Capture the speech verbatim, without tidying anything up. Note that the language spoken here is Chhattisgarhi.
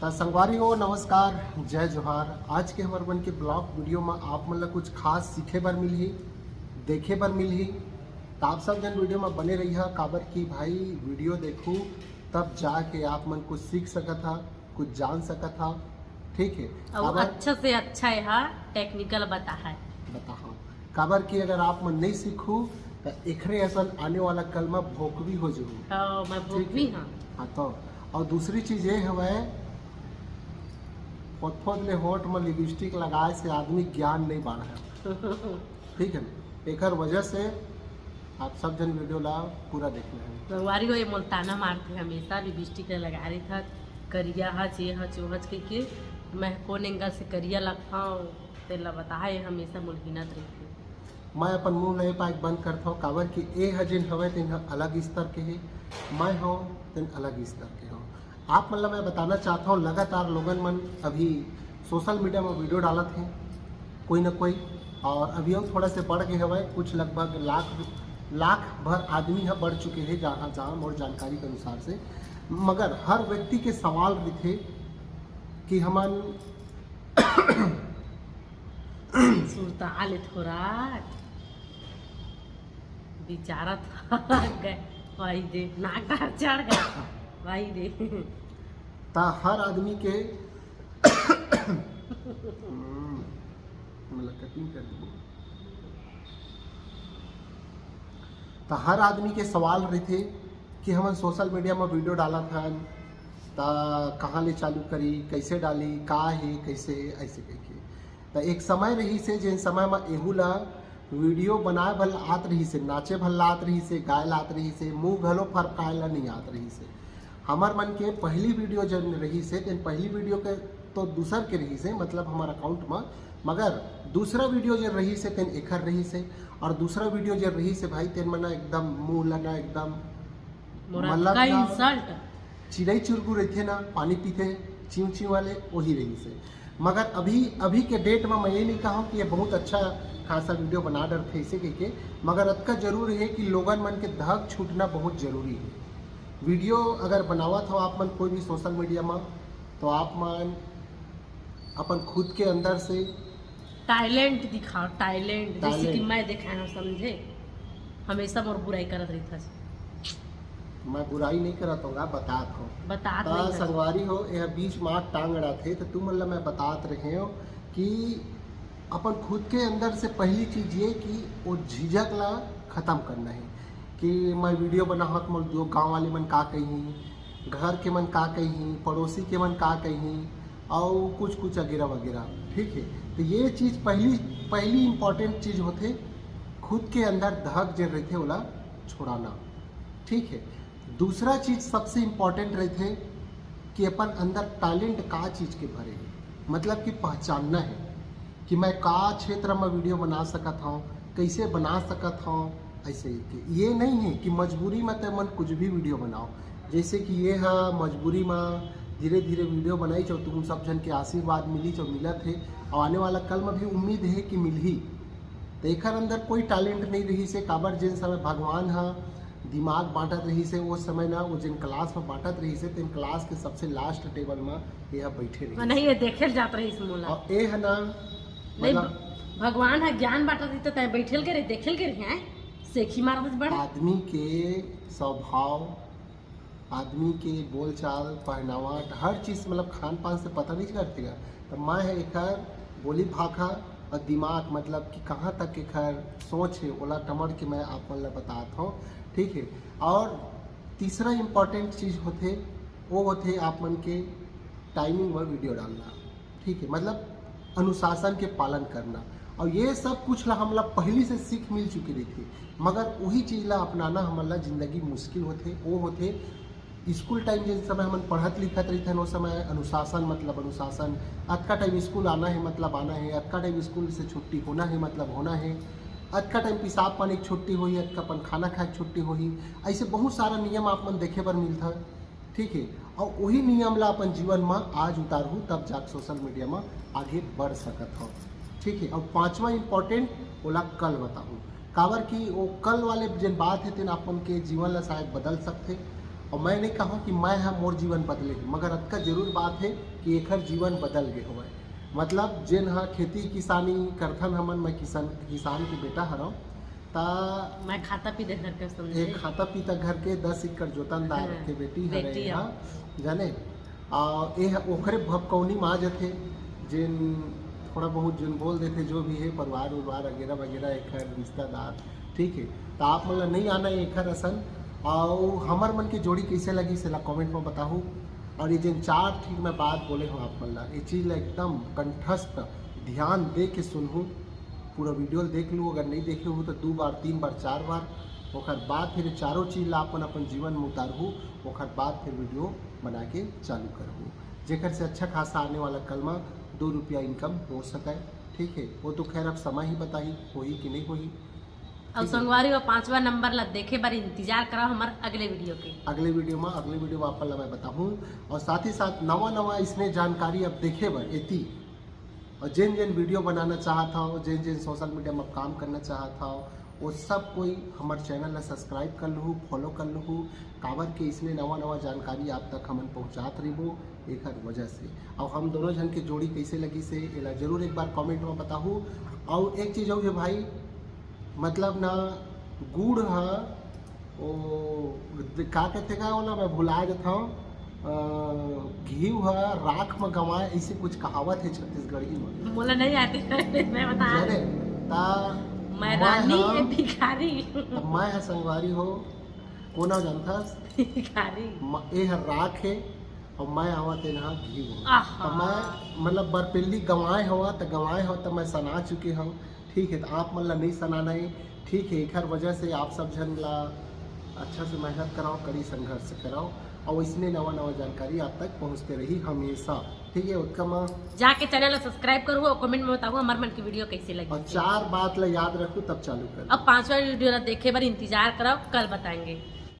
त संगवारी हो, नमस्कार, जय जोहार। आज के हमर मन के ब्लॉग वीडियो म आप मन ला कुछ खास सीखे बर मिलही, देखे बर मिलही। त आप सब जन वीडियो म बने रहिहा, काबर कि भाई वीडियो देखहू तब जाके आप मन कुछ सीख सकत हा, कुछ जान सकत हा। ठीक है, और काबर अच्छा से अच्छा यहाँ टेक्निकल बता है। बताहा, काबर कि अगर आप मन नहीं सीखहू त एखरे असन आने वाला कल म भोकवी हो जहू। हाँ, मैं ठीक भोगवी है। हाँ। हाँ तो, और दूसरी चीज ये हवय, फोत फोत ले होठ म लिपस्टिक लगाए से आदमी ज्ञान नहीं बाढ़े। ठीक है ना, एकर वजह से आप सब जन वीडियो ला पूरा देखना है। संगवारी हो, ये मोल ताना मारथे हमेशा, लिपस्टिक ला लगा रही था, करिया हच, ये हच, वो हच कह के। मैं कौन एंगल से करिया लगता हूँ, तेला बता है, हमेशा मोल हिनत रही। मैं अपन मुंह नहीं पाए बंद करता हूँ, काबर कि ए ह जेन हवय तेन ह अलग स्तर के हे, मैं हूँ तेन अलग स्तर के हूँ। आप मन ला मैं बताना चाहता हूँ, लगातार लोगन मन अभी सोशल मीडिया में वीडियो डालत हैं कोई ना कोई, और अभी हम थोड़ा से बढ़ गए हवय, कुछ लगभग लाख लाख भर आदमी ह बढ़ चुके हैं, जहाँ जहाँ मोर जानकारी के अनुसार से। मगर हर व्यक्ति के सवाल रहिथे कि हमन सुरता ले थोड़ा बिचारा था गए, भाई दे, नाक डार चढ़ गए, भाई दे। ता हर आदमी के हम्म, मतलब कटिंग कर दी। ता हर आदमी के सवाल रहिथे कि हमन सोशल मीडिया में वीडियो डालत हन, ता कहाँ ले चालू करी, कैसे डाली, का हे, कैसे हे, ऐसे कह के। त एक समय रहिस हे, जेन समय म एहू ला वीडियो बनाए भल आत रहिस हे, नाचे भल आत रहिस हे, गाए ला आत रहिस हे, मुंह घलो फरकाए ला नहीं आत रहिस हे। हमर मन के पहली वीडियो जब रहिस हे, तेन पहली वीडियो के तो दूसर के रहिस हे, मतलब हमर अकाउंट म, मगर दूसरा वीडियो जे रहिस हे, तेन एखर रहिस हे, और दूसरा वीडियो जे रहिस हे भाई, तेन म ना एकदम मुंह ला ना एकदम मोरा मतलब का ना इंसल्ट। चिड़ई चुरगू रहिथे ना, पानी पीथे चिंव चिंव वाले, वही रहिस हे। मगर अभी, अभी के डेट में मैं ये नहीं कहूँ कि ये बहुत अच्छा खासा वीडियो बना डरथे ऐसे कह के, मगर अतका जरूर है कि लोगन मन के धक छूटना बहुत जरूरी है। वीडियो अगर बनावत हो आप मन कोई भी सोशल मीडिया में, तो आप मन अपन खुद के अंदर से टैलेंट दिखाओ, टैलेंट, जैसे कि टैलेंट। मैं दिखाया हूँ, समझे? हमेशा मोर बुराई करत रही था। मैं बुराई नहीं करत हूँ, बतात हूँ। बतात ता नहीं था। संगवारी हो, यह बीच में आग टांग अड़ाथे, तो तुम मतलब मैं बतात रहे हो कि अपन खुद के अंदर से पहली चीज ये कि वो झिझक ला खत्म करना है कि मैं वीडियो बनाहत मोर दो गांव वाले मन का कही, घर के मन का कही, पड़ोसी के मन का कही, और कुछ कुछ वगैरह वगैरह। ठीक है, तो ये चीज पहली, पहली इंपॉर्टेंट चीज होथे, खुद के अंदर धक जे रहथे ओला छुड़ाना। ठीक है, दूसरा चीज सबसे इंपॉर्टेंट रहथे कि अपन अंदर टैलेंट का चीज के भरे है, मतलब कि पहचानना है कि मैं का क्षेत्र में वीडियो बना सकत हूँ, कैसे बना सकत हूँ। ऐसे ही कि ये नहीं है कि मजबूरी में ते मन कुछ भी वीडियो बनाओ, जैसे कि ये है मजबूरी में धीरे धीरे वीडियो बनाई, जो तुम सब जन के आशीर्वाद मिली, जो मिलत है, और आने वाला कल में भी उम्मीद है कि मिलही। तो एकर अंदर कोई टैलेंट नहीं रहिस हे, काबर जेन समय भगवान ह दिमाग बांटत रहिस हे, वो समय ना वो जेन क्लास में बांटत रहिस हे, तेन क्लास के सबसे लास्ट टेबल में ये ह बैठे रहिस। नहीं, ये देखे जात रही इस मोला। और ए ह ना, नहीं, मतलब, भगवान है ज्ञान बांटत रही तो तय बैठल के रहे, देखल के रहे हैं, सेखी मारत बड़ा। आदमी के स्वभाव, आदमी के बोलचाल, पहनावा, हर चीज, मतलब खान पान से पता नहीं चलत हे। तो मैं है एकर बोली भाखा और दिमाग, मतलब कि कहाँ तक एकर सोच है, ओला टमड़ के मैं आप मन ला बतात हूँ। ठीक है, और तीसरा इंपॉर्टेंट चीज होथे, वो होथे आप मन के टाइमिंग में वीडियो डालना। ठीक है, मतलब अनुशासन के पालन करना। और ये सब कुछ ला हमला पहली से सीख मिल चुकी रही थी, मगर वही चीज ला अपनाना हमन ला जिंदगी मुश्किल होथे। वो होथे स्कूल टाइम, जिन समय हमन पढ़त लिखत रहिथन, वो समय अनुशासन मतलब अनुशासन, अतका टाइम स्कूल आना है मतलब आना है, अतका टाइम स्कूल से छुट्टी होना है मतलब होना है, अतका टाइम पेशाब पानी के छुट्टी होही, अतका अपन खाना खाए के छुट्टी होही। ऐसे बहुत सारा नियम आप मन देखे बर मिलता है। ठीक है, और वही नियम ला अपन जीवन में आज उतारहू, तब जाके सोशल मीडिया में आगे बढ़ सकत हो। ठीक है, और पांचवा इंपॉर्टेंट, ओला कल बताहूँ, काबर कि वो कल वाले जेन बात है, तेन अपन के जीवन ला शायद बदल सकथे। और मैं नहीं कहूँ कि मैं ह मोर जीवन बदले, मगर अतका जरूर बात है कि एखर जीवन बदल गए हवय। मतलब जेन ह खेती किसानी करथन हमन, मैं किसान, किसान के बेटा हरव, ता मैं खाता पीता घर के, समझे? एक खाता पीता घर के दस एकड़ जोतनदार हाँ, के बेटी हरे बेटी हा, जाने। आ, ए ह-, ओखरे भभकौनी मा जथे, जेन थोड़ा बहुत जेन बोल देथे, जो भी है, परिवार उरवार वगैरह वगैरह, एखर रिश्तेदार, ठीक है। तो आप मन ला नहीं आना है एखर असन। और हमर मन के जोड़ी कैसे लगी, सेला कमेंट में बताहू। और ये जेन चार ठीक मैं बात बोले हूँ आप मन ला, ये चीज ला एकदम कंठस्थ ध्यान दे के सुनहू, पूरा वीडियो देख लू। अगर नहीं देखे हो तो दो बार, तीन बार, चार बार, ओकर बाद फिर चारों चीज ला अपन अपन जीवन में उतारहू, ओकर बाद फिर वीडियो बना के चालू करहू, जेकर से अच्छा खासा आने वाला कल में दो रुपया इनकम हो सके। ठीक है, वो तो खैर अब समय ही बताही, होही कि नहीं होही। और ठीक है। संगवारी, वो पांचवा नंबर ला देखे बर इंतजार करो हमार अगले वीडियो के। अगले वीडियो में, अगले वीडियो में आप ला मैं बताहूँ। और साथ ही साथ नवा नवा इसने जानकारी अब देखे बर एती, और जेन जेन वीडियो बनाना चाहत हव, जेन जेन सोशल मीडिया में काम करना चाहत हव, वो सब कोई हमर चैनल ला सब्सक्राइब कर लहू, फॉलो कर लहू, काबर के इसने नवा नवा जानकारी आप तक हमन पहुँचात रहिबो एकर वजह से। और हम दोनों जन के जोड़ी कैसे लगी से एला जरूर एक बार कमेंट में बताहू। और एक चीज और है भाई, मतलब ना, गुड़ ह, ओ, का कहते का ओला, मैं भुला जात हूँ। अ, घीव ह राख में गंवाए, ऐसे कुछ कहावत है छत्तीसगढ़ी में। मोला नहीं आते, मैं बता। अरे, ता मैं रानी ह, ये भिखारी। त मैं ह संगवारी हो, कोना जानथस? भिखारी। म-, ए ह राख है और मैं आवा तेन ह घीव। आहा। त मैं, मतलब, बरपेली गंवाए हवा, त गंवाए हवा, त मैं सना चुके हूँ। ठीक है, तो आप मन ला नहीं सनाना है। ठीक है, एखर वजह से आप सब झन ला अच्छा से मेहनत कराओ, कड़ी संघर्ष कराओ, और इसने नवा नवा जानकारी आप तक पहुँचते रही हमेशा। ठीक है, ओतका मा जाके चैनल ला सब्सक्राइब करू और कमेंट में बताऊ हमार मन की वीडियो कैसी लगी। और चार बात ला याद रखू, तब चालू कर। अब पांचवा वीडियो ला देखे बर इंतजार कराओ, कल बताएंगे।